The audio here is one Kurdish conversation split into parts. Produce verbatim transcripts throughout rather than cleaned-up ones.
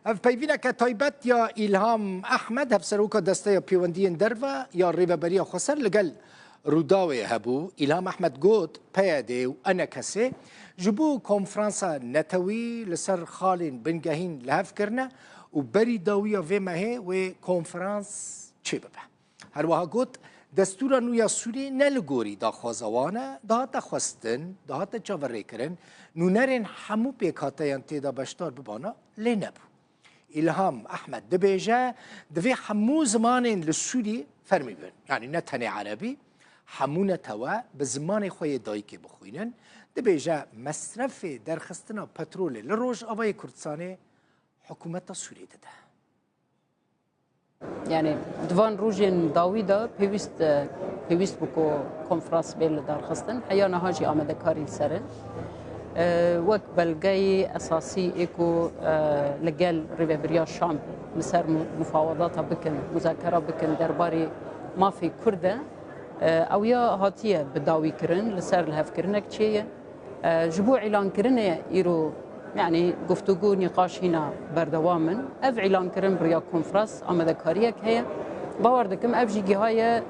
Ev peyvîneke taybet ya Îlham Ehmed, hevseroka Desteya Pêwendiyên Derve ya Rêveberiya Xweser, li gel Rûdawê hebû. Îlham Ehmed got, P Y D û E N K S ji bo konferansa netewî li ser xalên bingehîn li hev kirine û berî dawiya vê mehê wê konferans çêbibe. Her wiha got, destûra nû ya Sûriyê ne li gorî daxwaza wan e, dihate xwestin, dihate çaverêkirin, nûnerên hemû pêkhateyan tê de beşdar bibana, lê nebû. Îlham Ehmed dibêje, divê hemû zimanên li Sûriyê fermî bin. Yanî ne tenê erebî, hemû netewe bi zimanê xwe yê dayikê bixwînin. Dibêje, mesrefê derxistina petrolê li Rojavayê Kurdistanê hikûmeta Sûriyê dide. Yani di van rojên dawî de pêwîst, pêwîst bû ku konferans bê li darxistin. Heya niha jî amadekarî li ser in. E, wek belgeyê esasî ê ku, e, li gel Rêveberiya Şam li ser mu-, mufawadata bikin, muzakera bikin derbarê mafê Kurd de, e, ew ya hatiye bi dawî kirin, li ser lihevkirinek çêye. E, ji bo îlankirinê îro, yanî guftûgû, nîqaş hîna berdewam in. Ev îlankirin bi riya konferans amadekariyek heye. Bawer dikim ev jî gihaye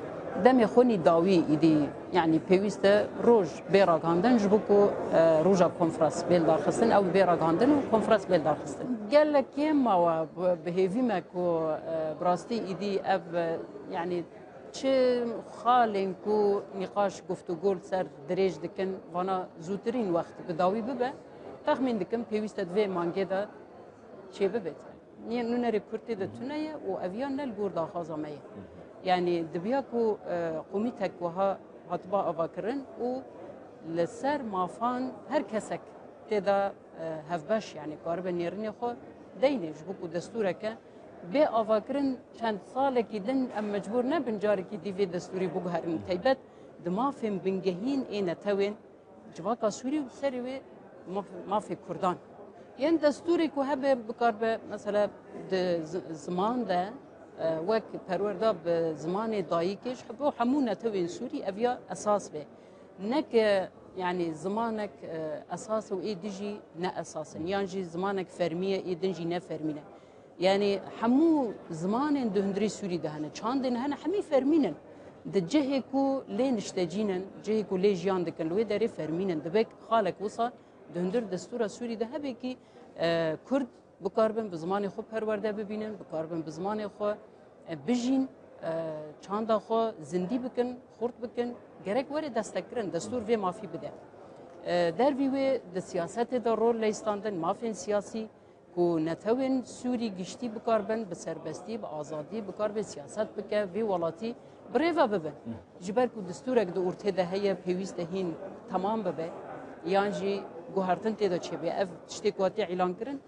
demê xwe nî dawî îdî, yanî pêwîst e roj bê ragihandin ji bo ku, e, roja konferans bê lidarxistin, ew bê ragihandin û konferans bê lidarxistin. Gelek kêm mawe, bi, bi hêvî me ku, e, bi rastî îdî ev, e, yanî çi xalên ku nîqaş guftûgû li ser dirêj dikin, vana zûtirîn wext bi dawî bibe, texmîn dikim pêwîst e di vê mangê de çêbibêt. Nûnerê Kurd tê de tune ye û ev ya ne li gor daxwaza me ye. Yanî dibiya ku, e, komîtek wiha hatiba avakirin û li ser mafan her kesek tê de, e, hevbeş, yanî karibe nêrînê xwe deynê ji bo ku destûreke bê avakirin çend salekî din em mecbûr nebin carekî dî vê destûrî biguherin. Teybet di mafên bingehîn ê netewên civaka Sûrî û serê wê maf-, mafê Kurdan. Yên destûrê ku hebe bikaribe mesela di zi-, ziman de, e, wek perwerda bi zimanê dayikê ji bo hemû netewên Sûrî ev ya esas be. Ne ke, yanî zimanek, e, esas e û ê din jî ne esas in. Yan jî zimanek fermî ye, ê din jî ne fermî ne. Yanî hemû zimanên di hundirê Sûrî de hene, çandên hene, hemî fermî nin. Di cihê ku lê niştecînin, cihê ku lê jiyan dikin, li wê derê fermînin. Dibe xalek wisa di hundir destûra Sûrî de hebe kî, e, Kurd bikaribin bi zimanê xwe perwerde bibînin, bikaribin bi zimanê xwe, e, bijîn, e, çanda xwe zindî bikin, xurt bikin, gerek were destekkirin, destûr vê mafî bide. E, dervî wê di siyasetê de rol leyîstandin, mafên siyasî ku netewên Sûrî giştî bikaribin bi serbestî, bi azadî, bikaribin siyaset bike, vê welatî bi rê ve bibin. Ji ber ku destûrek di ortê de heye, pêwîst e hîn temam bibe, yan jî guhertin tê de çêbe. Ev tiştê ku hatiye îlankirin,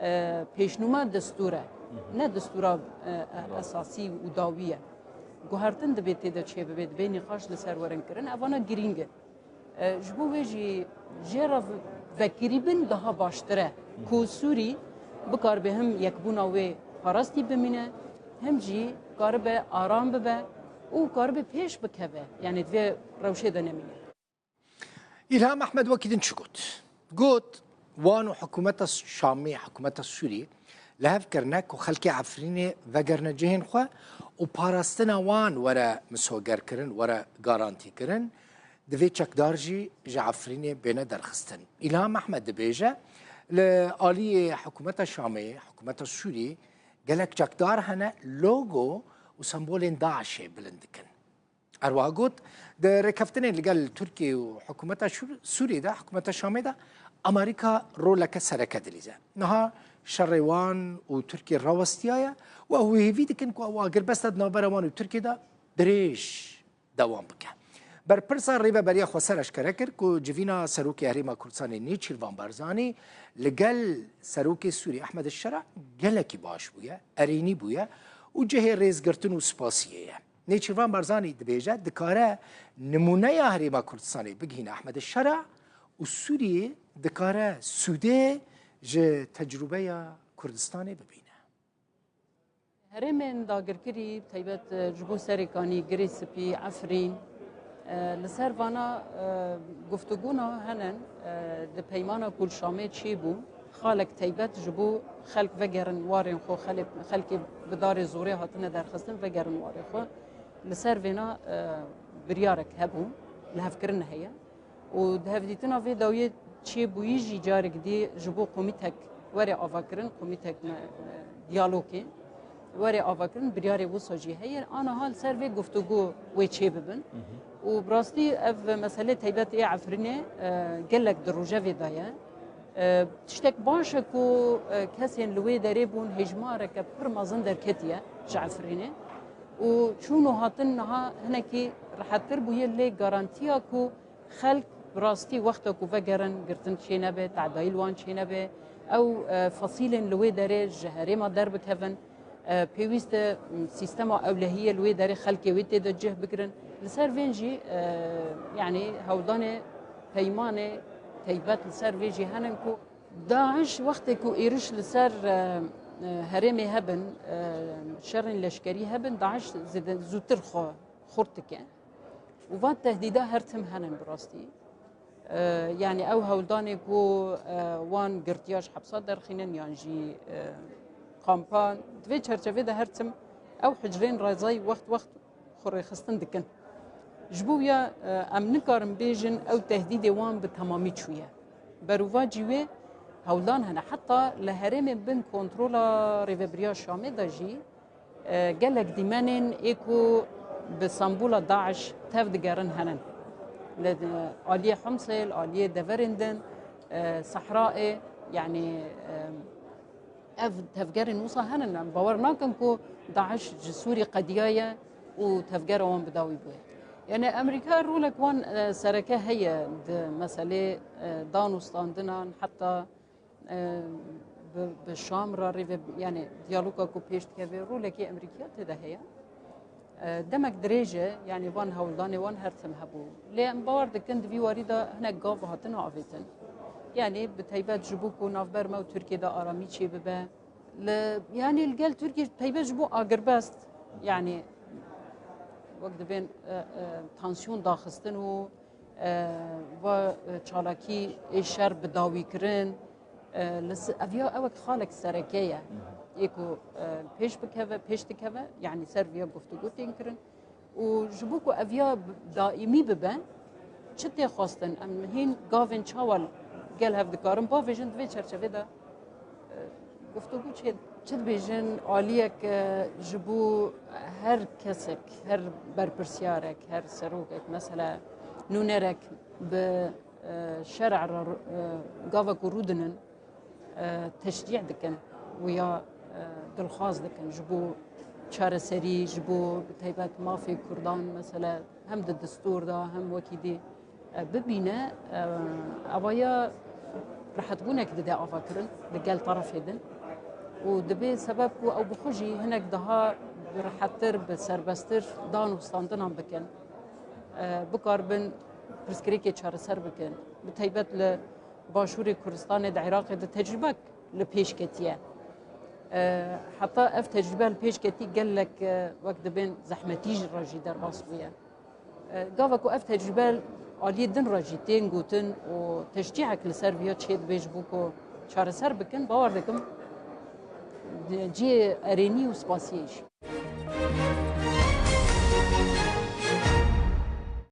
e, pêşnûma destûr e, ne destûra, e, e, esasî û dawî ye. Guhertin divê tê de çêbibe, divê nîqaş li ser werin kirin. Evana girîng in. E, ji bo wê jî jê re vekirîbin daha baştir e ku Sûrî bikaribe him yekbûna wê parastî bimîne, him jî karibe aram bibe û karibe pêş bikeve. Yanî di vê rewşê de nemîne. Îlham Ehmed wekî din çi got? Got, wan û hikûmeta Şamê, hikûmeta Sûrî li hev kirine ku xelkê Efrînê vegerine cihên xwe û parastina wan were misogerkirin, were garantîkirin. Divê çekdar jî ji Efrînê bêne derxistin. Îlham Ehmed dibêje, li aliyê hikûmeta Şamê, hikûmeta Sûrî, gelek çekdar hene, logo û sembolên DAIŞê bilind dikin. Her wiha got, di rêkeftinên li gel Tirkiye û hikûmeta Şûr-, Sûriyê de, hikûmeta Şamê de Amerîka roleke sereke dilîze. Niha şerê wan û Tirkiye rawestiyaye û ew hêvî dikin ku ew agirbeste di navbera wan û Tirkiye de dirêj dewam bike. Berpirsa Rêveberiya Xweser eşkere kir ku civîna Serokê Herêma Kurdistanê Nêçîrvan Barzanî li gel Serokê Sûrî Ehmed Şera gelekî baş bûye, erênî bûye û cihê rêzgirtin û spasiyê ye. Nêçîrvan Barzanî dibêje, dikare nimûneya Herêma Kurdistanê bigihîne Ehmed Şera û Sûriyê dikare sûdê ji tecrûbeya Kurdistanê bibîne. Herêmên dagirkirî, taybet, e, ji bo Serêkanî, Girê Spî, Efrîn, e, li ser vana, e, guftûgûna hene, e, di peymana ku li Şamê çêbû, Xalek teybet ji bo xelk vegerin warên xwe, xelê-, xelkê bi darê zorê hatine derxistin, vegerin warê xwe. Li ser vêna, e, biryarek hebû, lihevkirin heye. Û di hevdîtina vê dawiyê çêbûyî jî carek dî ji bo komîtek were avakirin, komîtek me, e, diyalogê were avakirin, biryarê wisa jî heye. Aniha li ser vê guftûgû wê çêbibin. Û bi rastî ev meselê teybet ê Efrînê, e, gelek di rojevê de ye. E, tiştek baş e ku, e, kesên li wê derê bûn, hêjmareke pir mezin derketiye ji Efrînê û çûn û hatin niha hinekî rihettir bûye, lê garantiya ku xelk bi rastî wexta ku vegerin girtin çênebe, tedayî li wan çênebe, ew, e, fesîlên li wê derê ji herêma derbikevin, e, pêwîst e, m, sîstema ewlehiyê li wê derê xelkê wê tê de cih bigirin. Li ser vên jî, e, yanî hewldanê peymanê teybet li ser vê jî henin ku DAIŞ wextê ku êriş li ser, e, e, herêmê hebin, e, şerên leşkerî hebin, DAIŞ zêde-, zûtir xwe xurt dike. Û van tehdîda her tim henin bi rastî. E, yanî ew hewldanê ku, e, wan girtiya ji hepsa derxînin yan jî, e, kampan, di vê çerçevê de her tim ew hicrên rezayî wext wext xwe rêxistin dikin. Ji bo ya, e, em nikarin bêjin ew tehdîdê wan bi temamî çûye. Berovajî wê hewlan hene. Heta li herêmên bin kontrola Rêvebiriya Şamê de jî, e, gelek dîmenên ê ku bi sembûla DAIŞ tev digerin henin. Li, e, aliyê Humsê, li aliyê deverên din, e, Sehrayê, yanî, e, ev tevgerên wisa henin. Em bawer nakin ku DAIŞ ji Sûrî qediyaye û tevgera wan bi dawî bûye. Yanî Amerîka rolek wan, e, sereke heye di meselê, e, dan û standinan, heta, e, bi, bi Şam re rêve, yanî diyaloga ku pêş dikeve, rolekî Amerîkiya tê de heye. E, demek dirêj e, yanî van hewldanê wan her tim hebû. Lê em bawer dikin di vî warî de hinek gav hatin avêtin. Yanî bi taybet ji bo ku navber me û Tirkiye de aramî çêbibe. Li, yanî li gel Tirkiye taybet ji bo agirbest, yanî wek dibên, e, e, tansiyon daxistin û, e, va, e, çalakî ê şer bi dawî kirin, e, li si-, ev ya ewek xalek sereke ye. Ê ku, e, pêş bikeve, pêş dikeve, yanî ser viya guftûgû tên kirin. Û ji bo ku ev ya b-, daîmî bibe, çi tê xwestin? Em hîn gavên çawa gel hev dikarin bavêjin di vê çerçevê de, e, guftûgû çê? Çi dibêjin, aliyek, e, ji bo her kesek, her berpirsiyarek, her serokek, mesela nûnerek bi, e, şer'a re, e, gava ku rûdinin, e, teşcî dikin û ya, e, dilxwaz dikin ji bo çareserî, ji bo bi taybet mafê Kurdan, mesela hem di destûr de, hem wekî dî, e, bibîne, e, evaya rehetbûnek dide avakirin li gel terefê din û dibê sebeb ku ew bi xwe jî hinek daha bi rehettir, bi serbesttir dan û standinan bikin, e, bikaribin pirsgirêkê çareser bikin. Bi taybet li Başûrê Kurdistanê di Iraqê de tecrûbek li pêş ketiye. E, heta ev tecrûbe li pêş ketî gelek, e, wek dibên zehmetî jî re jî derbas bûye. E, gava ku ev tecrûbe aliyê din re jî tên gotin û teşcîhek li ser viya çê dibe ji bo ku çareser bikin, bawer dikim cihê erênî û spasiyê jî.